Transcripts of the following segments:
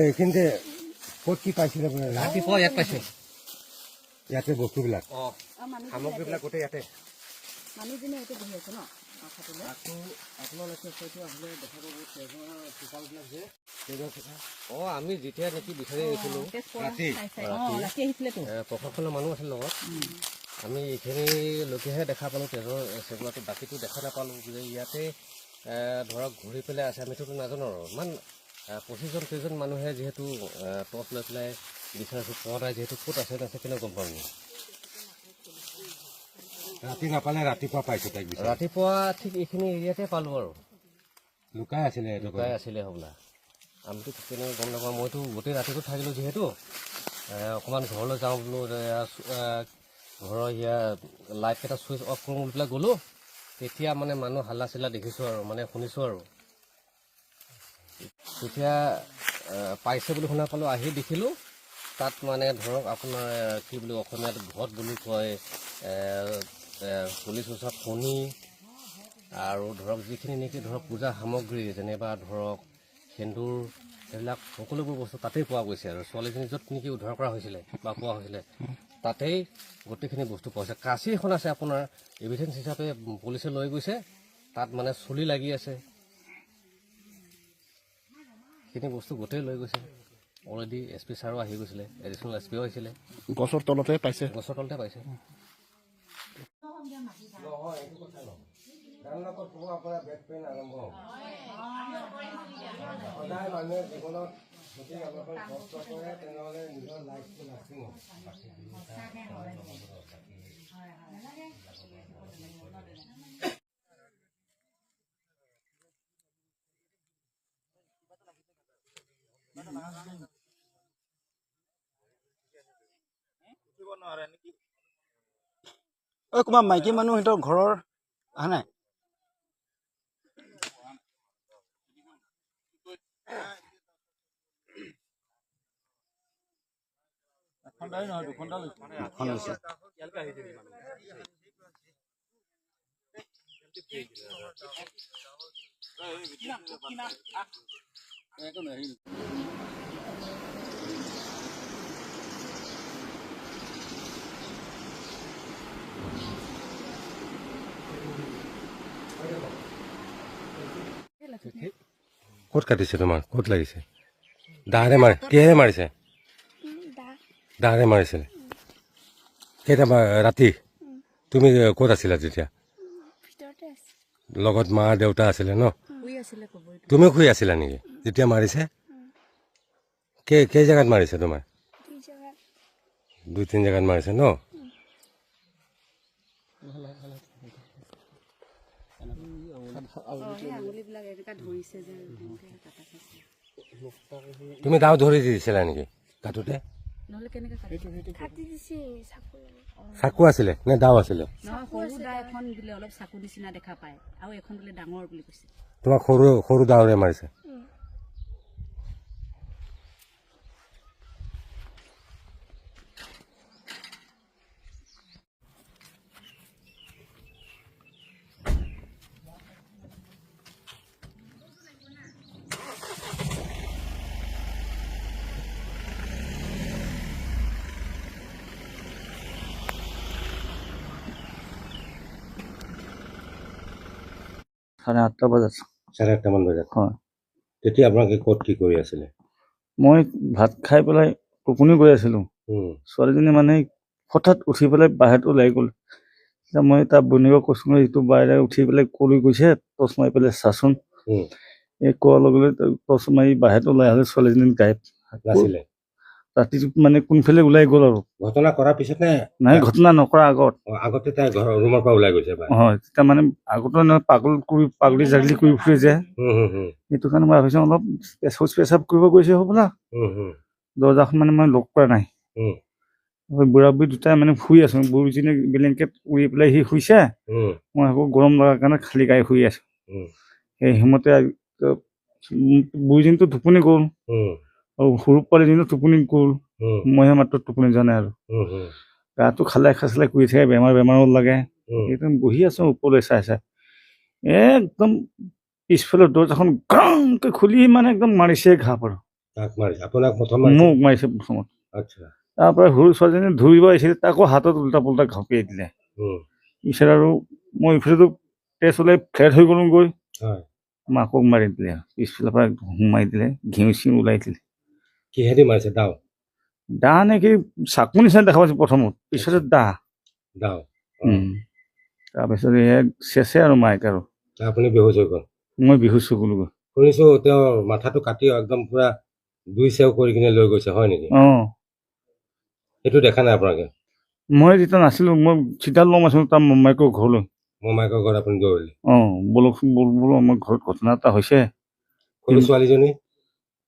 এইখিনিতে ক'ত কি পাইছিলে? ৰাতিপুৱা ইয়াত পাইছে। ইয়াতে বস্তুবিলাক, সামগ্ৰীবিলাক গোটেই ইয়াতে। মানুহজনে ইয়াতে বহি আছে ন? আকৌ আপোনালোকে হয়তো আহিলে দেখা পাব তেজৰ টোপালবিলাক যে তেজৰ কথা। অঁ, আমি যেতিয়া নেকি বিচাৰি আহিছিলোঁ ৰাতি প্ৰশাসনৰ মানুহ আছিল লগত, আমি এইখিনিলৈকেহে দেখা পালোঁ তেজৰ চেগুলাটো, বাকীটো দেখা নাপালোঁ। যে ইয়াতে ধৰক ঘূৰি পেলাই আছে, আমিতো নাজানো আৰু ইমান 25জন 30জন মানুহে যিহেতু টৰ্চ লৈ পেলাই বিচাৰিছোঁ, পোৱা নাই যিহেতু, ক'ত আছে নাছে কেনে গম পাম। ৰাতি নাপালে ৰাতিপুৱা পাইছোঁ তাইক। ৰাতিপুৱা ঠিক এইখিনি এৰিয়াতে পালোঁ আৰু। লুকাই আছিলে? লুকাই আছিলে হ'বলা, আমিতো কেনেকৈ গম নাপাওঁ। মইতো গোটেই ৰাতিটো থাকিলোঁ যিহেতু, অকণমান ঘৰলৈ যাওঁ বোলো, ঘৰৰ ইয়াৰ লাইটকেইটা ছুইচ অফ কৰোঁ বুলি পেলাই গ'লোঁ। তেতিয়া মানে মানুহ হাল্লা চিল্লা দেখিছোঁ আৰু, মানে শুনিছোঁ আৰু। তেতিয়া পাইছে বুলি শুনা পালোঁ, আহি দেখিলোঁ তাত মানে ধৰক আপোনাৰ কি বুলি অসমীয়াত ঘট বুলি কয়, চল্লিছ বছৰ ফণি আৰু ধৰক যিখিনি নেকি ধৰক পূজা সামগ্ৰী, যেনিবা ধৰক সেন্দুৰ, সেইবিলাক সকলোবোৰ বস্তু তাতেই পোৱা গৈছে। আৰু ছোৱালীজনী য'ত নেকি উদ্ধাৰ কৰা হৈছিলে বা পোৱা হৈছিলে, তাতেই গোটেইখিনি বস্তু পোৱা হৈছে। কাঁচি এখন আছে আপোনাৰ এভিডেঞ্চ হিচাপে পুলিচে লৈ গৈছে, তাত মানে চুলি লাগি আছে, সেইখিনি বস্তু গোটেই লৈ গৈছে। অলৰেডি এছ পি ছাৰো আহি গৈছিলে, এডিশ্যনেল এছ পিও আহিছিলে। গছৰ তলতে পাইছে? গছৰ তলতে পাইছে। নহয়, এইটো কথা নহয়। ডানলপত পোৱাৰ পৰা বেক পেইন আৰম্ভ হ'ব। সদায় মানুহে জীৱনত যদি অলপমান কষ্ট কৰে তেনেহ'লে নিজৰ লাইফটো লাষ্টিং হ'ব। বাকী ঐ, কোনোবা মাইকী মানুহ সিহঁতৰ ঘৰৰ অহা নাই? দুখন লৈছে। ক'ত কাটিছে তোমাৰ? ক'ত লাগিছে? দাৰে মাৰে? কিহেৰে মাৰিছে? দাৰে মাৰিছিলে। কেইটা ৰাতি? তুমি ক'ত আছিলা তেতিয়া? লগত মা দেউতা আছিলে ন? তুমিও শুই আছিলা নেকি যেতিয়া মাৰিছে? কেই জেগাত মাৰিছে তোমাৰ? 2-3 জেগাত মাৰিছে ন? তুমি দাও ধৰি দিছিলা নেকি কাটোতে? চাকু আছিলে নে দাও আছিলে? তোমাক সৰু সৰু দাওৰে মাৰিছে। 8:30 বজাত। 8:30মান বজাত? হয়। তেতিয়া আপোনালোকে ক'ত কি কৰি আছিলে? মই ভাত খাই পেলাই টোপনি গৈ আছিলোঁ। ছোৱালীজনী মানে হঠাৎ উঠি পেলাই বাহিৰত ওলাই গ'ল। তেতিয়া মই তাৰ বনীয়েকক কৈছোঁ, এইটো বাহিৰে উঠি পেলাই ক'লৈ গৈছে, টৰ্চ মাৰি পেলাই চাচোন। এই কোৱাৰ লগে লগে টৰ্চ মাৰি বাহিৰত ওলাই আহিলে, ছোৱালীজনী গায়ব নাছিলে। ৰাতি মানে কোনফালে ওলাই গ'ল আৰু। ঘটনা কৰাৰ পিছত নে? নাই, ঘটনা নকৰাৰ আগত। আগতে তাই ঘৰৰ ৰুমৰ পৰা ওলাই গৈছে। হয়, তেতিয়া মানে আগতে পাগল কৰি পাগলি জাগলি কৰি ফুৰে যে, সেইটো কাৰণে মই ভাবিছোঁ অলপ শৌচ পেচাব কৰিব গৈছে হ'বলা। দৰ্জাখন মানে মই লক কৰা নাই। বুঢ়া বুঢ়ী দুটাই মানে শুই আছোঁ, বুঢ়ীজনী ব্লেংকেট উৰি পেলাই সি শুইছে, মই আকৌ গৰম লগাৰ কাৰণে খালী গাই শুই আছোঁ। সেই সময়তে বুঢ়ীজনীতো টোপনি গ'ল আৰু সৰু পোৱালীজনীও টোপনি গ'ল। মইহে মাত্ৰ টোপনি যোৱা নাই আৰু। গাটো খালে খাচলে কৰি থাকে, বেমাৰ বেমাৰো লাগে। একদম বহি আছোঁ ওপৰলৈ চাই চাই, একদম পিছফালৰ দৰ্জাখন গ্ৰাংকৈ খুলি মানে একদম মাৰিছে ঘাপ আৰু। মোক মাৰিছে প্ৰথমত। তাৰ পৰা সৰু ছোৱালীজনী ধৰিব আহিছিল, তাকো হাতত উল্টা পুল্টা ঘপিয়াই দিলে। পিছত আৰু মই ইফালেতো তেজ ওলাই ফ্লেট হৈ গ'লো গৈ, মাকক মাৰি দিলে, পিছফালৰ পৰা সোমাই দিলে, ঘিউ চিউ ওলাই দিলে। কিহেদি মাৰিছে? দাও দা নে কি চাকু নিচিনা দেখা পাইছো প্ৰথমত, পিছতে দা দাও। তাৰপিছত চেচে আৰু মাইক আৰু। আপুনি বেহুচ হৈ গ'ল? মই বেহুচ হৈ গ'লোগৈ। শুনিছো তেওঁ মাথাটো কাটি একদম পুৰা দুই চেও কৰি কিনে লৈ গৈছে, হয় নেকি? অঁ। সেইটো দেখা নাই আপোনালোকে? মই যেতিয়া নাছিলো, মই চিধা ল'ম আছিলো তাৰ মোমায়েকৰ ঘৰলৈ। মোমায়েকৰ ঘৰত আপুনি দৌৰিলে? অঁ, ব'লকচোন ব'ল বোলো, আমাৰ ঘৰত ঘটনা এটা হৈছে। সৰু ছোৱালীজনী?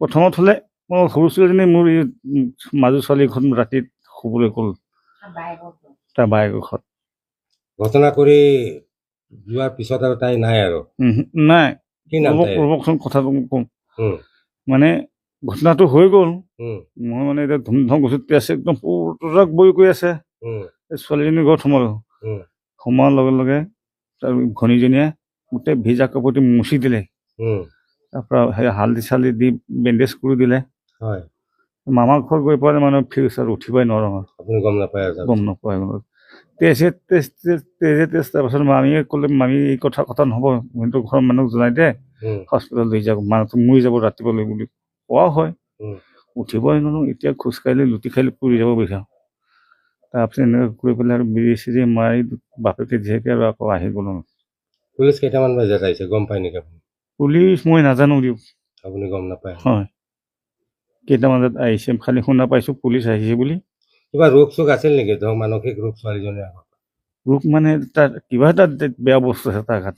প্ৰথমত হ'লে মই সৰু ছোৱালীজনী মোৰ এই মাজু ছোৱালীৰ ঘৰত ৰাতি শুবলৈ গ'ল, তাৰ বায়েকৰ ঘৰত। ঘটনা কৰি যোৱাৰ পিছত আৰু তাই নাই আৰু? নাই। কি নাম তাইৰ? ৰ'বকচোন, কথাটো কওঁ। মানে ঘটনাটো হৈ গ'ল, মই মানে এতিয়া ধুমধাম গৈছোঁ, তেজ একদম পুৰা বৈ গৈ আছে। ছোৱালীজনী ঘৰত সোমালোঁ, সোমোৱাৰ লগে লগে তাৰ ভনীজনীয়ে গোটেই ভিজা কাপোৰটো মুচি দিলে। তাৰপৰা সেই হালধি চালধি দি বেণ্ডেজ কৰি দিলে। মামাৰ ঘৰত গৈ পোৱা মানে ফিউচাৰ উঠিবই নোৱাৰোঁ আৰু। আপুনি গম নাপায়? গম নাপায়। তেজে তেজ তেজে তেজ। তাৰপাছত মামীয়ে ক'লে, মামী এই কথা কথা নহ'ব, কিন্তু ঘৰৰ মানুহক জনাই দে, হস্পিটেল লৈ যাওক, মানুহটো মৰি যাব ৰাতিপুৱালৈ বুলি কোৱা হয়। উঠিবই নোৱাৰোঁ, এতিয়া খোজকাঢ়িলে লুটি খাইলে পৰি যাব বিচাৰোঁ। তাৰপিছত এনেকৈ কৰি পেলাই আৰু বিৰি চিৰি মাৰি বাপেকে জীয়েকে আৰু আকৌ আহি গ'লোঁ। পুলিচ কেইটামান বজাত আহিছে গম পায় নেকি আপুনি? পুলিচ মই নাজানো দিয়ক। আপুনি গম নাপায়? হয়, কেইটামান বজাত আহিছে খালি শুনা পাইছোঁ পুলিচ আহিছে বুলি। কিবা ৰোগ চোগ আছিল নেকি ধৰক মানসিক ৰোগ ছোৱালীজনীৰ আগত? ৰোগ মানে তাৰ কিবা এটা বেয়া বস্তু আছে তাৰ গাত।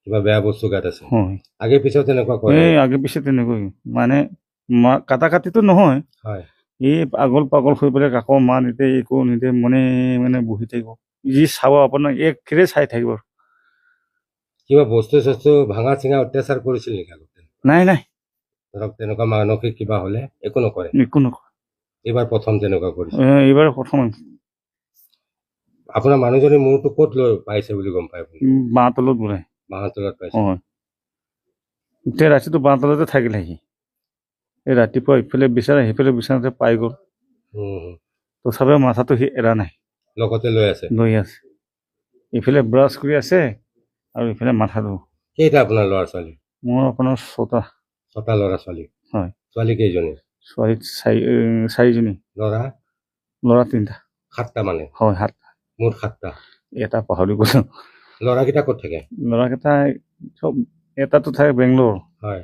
কিবা বেয়া বস্তু গাত আছে? হয়। আগে পিছে তেনেকুৱা কৰে? এই আগে পিছে তেনেকৈ মানে কাটা কাটিটো নহয়, এই পাগল পাগল হৈ পেলাই কাকো মা নিদিয়ে, একো নিদিয়ে, মনে মানে বহি থাকিব, যি চাব আপোনাক একেৰে চাই থাকিব। কিবা বস্তু চস্তু ভাঙা চিঙা অত্যাচাৰ কৰিছিল নেকি আগতে? নাই নাই। ধৰক তেনেকুৱা মানসিক কিবা হ'লে একো নকৰে? একো নকৰে। এইবাৰ প্ৰথম তেনেকুৱা কৰিছে? এইবাৰ প্ৰথম। আপোনাৰ মানুহজনী মূৰটো ক'ত লৈ পাইছে বুলি গম পায় আপুনি? বাঁহ তলত বোলে। বাঁহৰ তলত পাইছে? হয়। গোটেই ৰাতিটো বাঁহ তলতে থাকিলে সি। এই ৰাতিপুৱা ইফালে বিচাৰে সেইফালে বিচাৰোঁতে পাই গ'ল। তথাপিও মাথাটো সি এৰা নাই, লগতে লৈ আছে? লৈ আছে। ইফালে ব্ৰাছ কৰি আছে আৰু ইফালে মাথাটো। কেইটা আপোনাৰ ল'ৰা ছোৱালী? মোৰ আপোনাৰ ছটা। ছটা ল'ৰা ছোৱালী? হয়। ছোৱালী কেইজনী? ছোৱালী চাৰিজনী। ল'ৰা? ল'ৰা তিনিটা। সাতটা মানে? হয়, সাতটা। মুঠ সাতটা। এটা পাহৰি গৈছোঁ। ল'ৰাকেইটা ক'ত থাকে? ল'ৰাকেইটা চব এটাতো থাকে বেংগলোৰ। হয়।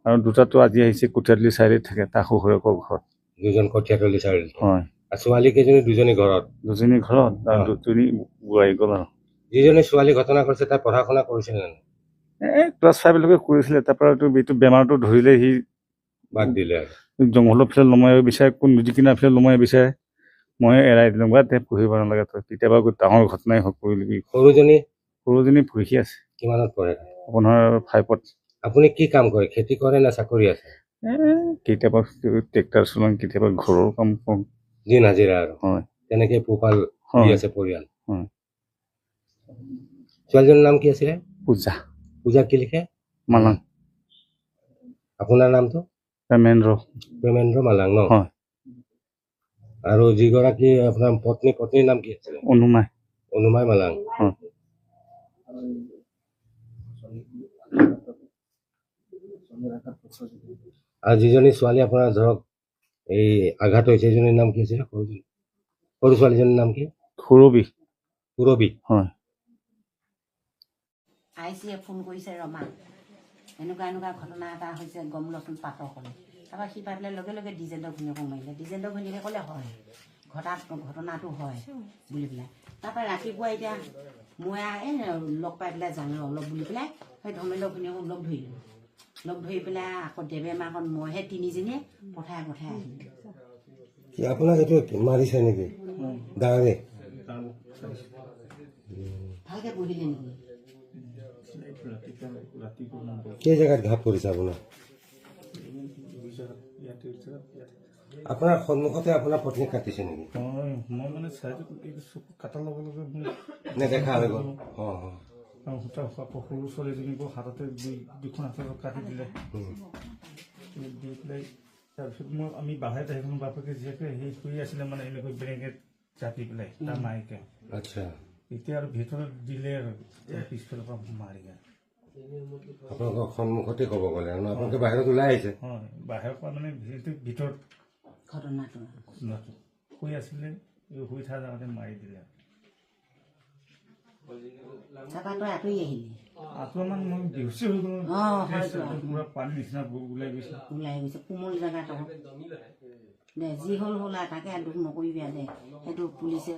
আৰু দুটাতো আজি আহিছে কঠীয়াতলি চাৰিআলিত থাকে, তাৰ শহুৰেকৰ ঘৰত। দুজন কঠীয়াতলি চাৰিআলিত? হয়। আৰু ছোৱালী কেইজনী? দুজনী ঘৰত? দুজনী ঘৰত আৰু দুজনী বোৱাৰী গ'ল। আৰু যিজনী ছোৱালী ঘটনা কৰিছে তাই পঢ়া শুনা কৰিছিল নে? এই ক্লাছ 5লৈকে কৰিছিলে। তাৰপৰা এইটো বেমাৰটো ধৰিলে সি বাদ দিলে। জংঘলৰ ফালে লমাই বিচাৰে, কোন নদী কিনাৰ ফালে লমাই বিচাৰে, মই এৰাই দিলোঁ, বা তই পঢ়িব নালাগে, তই কেতিয়াবা ডাঙৰ ঘটনাই হওক কৰিলি। সৰুজনী? সৰুজনী পঢ়ি আছে। কিমানত পঢ়ে? আপোনাৰ 5ত। আপুনি কি কাম কৰে, খেতি কৰে নে চাকৰি আছে? কেতিয়াবা ট্ৰেক্টৰ চলাওঁ, কেতিয়াবা ঘৰৰ কাম কৰোঁ। দিন হাজিৰা আৰু? হয়। তেনেকে পোহপাল দি আছে পৰিয়াল? হয়। ছোৱালীজনীৰ নাম কি আছিলে? পূজা। পূজা কি লিখে? মালাং। আপোনাৰ নামটো? প্ৰেমেন্দ্ৰ। প্ৰেমেন্দ্ৰ মালাং ন? হয়। আৰু যিগৰাকী আপোনাৰ পত্নী, পত্নীৰ নাম কি আছিলে? অনুমাই। অনুমাই মালাং। হয়। আৰু যিজনী ছোৱালী আপোনাৰ ধৰক এই আঘাত হৈছে, সেইজনীৰ নাম কি আছিলে? সৰু ছোৱালীজনীৰ নাম কি? সুৰবি। সুৰবি। হয়। আই চিয়ে ফোন কৰিছে ৰমা, এনেকুৱা এনেকুৱা ঘটনা এটা হৈছে, গম লচোন পাতক ক'লে। তাৰপৰা সি পাই পেলাই লগে লগে ডিজেন্দ্ৰ ঘৈণীয়েকক মাৰিলে। ডিজেন্দ্ৰ ঘৈণীয়েকে ক'লে হয়, ঘটনাটো হয় বুলি পেলাই। তাৰপৰা ৰাতিপুৱা এতিয়া মই এই লগ পাই পেলাই যাওঁ অলপ বুলি পেলাই সেই ধৰ্মেন্দ্ৰ ঘৈণীয়েকক লগ ধৰিলোঁ। লগ ধৰি পেলাই আকৌ দেৱে মাকত মইহে তিনিজনীয়ে পঠাই পঠাই আহিলোঁ। কি আপোনাক এইটো মাৰিছে নেকি? দাৰে ভালকৈ বহিলে নেকি? কেই জেগাত ঘাপ পৰিছে আপোনাৰ? আপোনাৰ সন্মুখতে আপোনাৰ পত্নীক কাটিছে নেকি? হয়, মই মানে চাইডত এই চকু কটাৰ লগে লগে মোৰ নেদেখা হৈ গ'ল। অঁ অঁ আৰু সূতা আকৌ সৰু ছোৱালীজনীকো হাততে দুখন হাতত কাটি দিলে। দি পেলাই তাৰপিছত মই আমি বাহিৰত আহিলোঁ। বাপেকে জীয়েকে সেই শুই আছিলে, মানে এনেকৈ বেলেগে জাপি পেলাই তাৰ মায়েকে। এতিয়া আৰু ভিতৰত দিলে আৰু পিছফালৰ পৰা মাৰি আৰু। আপোনালোকৰ সন্মুখতে ক'ব গ'লে আৰু আপোনালোকে বাহিৰত ওলাই আহিছে? হয়, বাহিৰৰ পৰা মানে ভিতৰত ঘটনাটো। ঘটনাটো শুই আছিলে, এই শুই থকা জেগাতে মাৰি দিলে। তাৰপৰা তই আঁতৰি আহিলি? আঁতৰা মানে মই বেহুচে হৈ গ'লো। হয়তো। পূৰা পানী নিচিনা ওলাই গৈছে। ওলাই গৈছে, কোমল জেগাত আকৌ। দে, যি হ'ল হ'ল আৰু, তাকে আৰু দুখ নকৰিবি আৰু দে। সেইটো পুলিচে